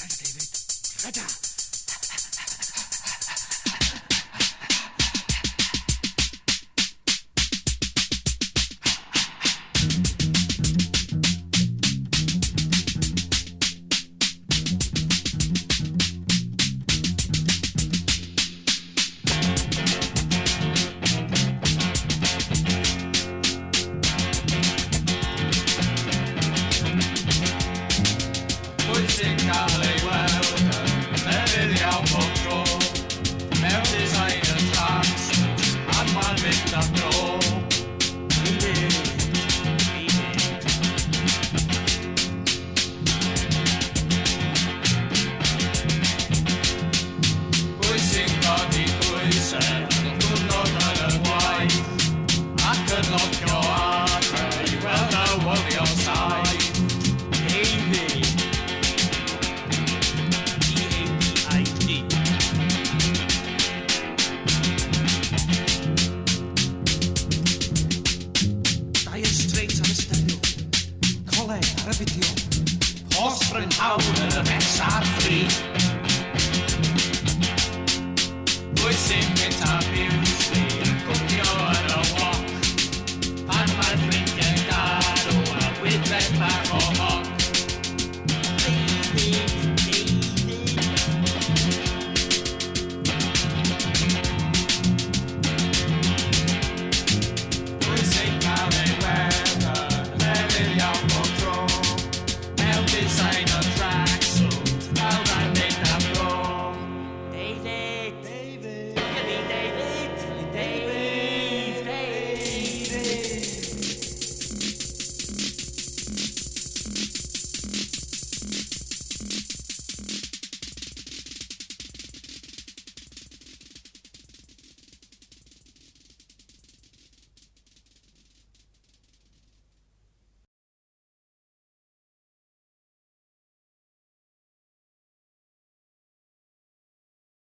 Rheda, David. Rheda. Pwy sy'n cael ei weld yn lefydd iawn bob tro? Mewn designer tracksuit a ma'n mynd am dro. David. David. Pwy sy'n codi pwysau diwrnod yn y gwaith ac yn locio adre i weld newyddion saith? David. D-A-V-I-D. Dire Straits ar y stereo. Coleg ar y fideo. Post Prynhawn yn y Mets ar free. Pwy sy'n bwyta miwsli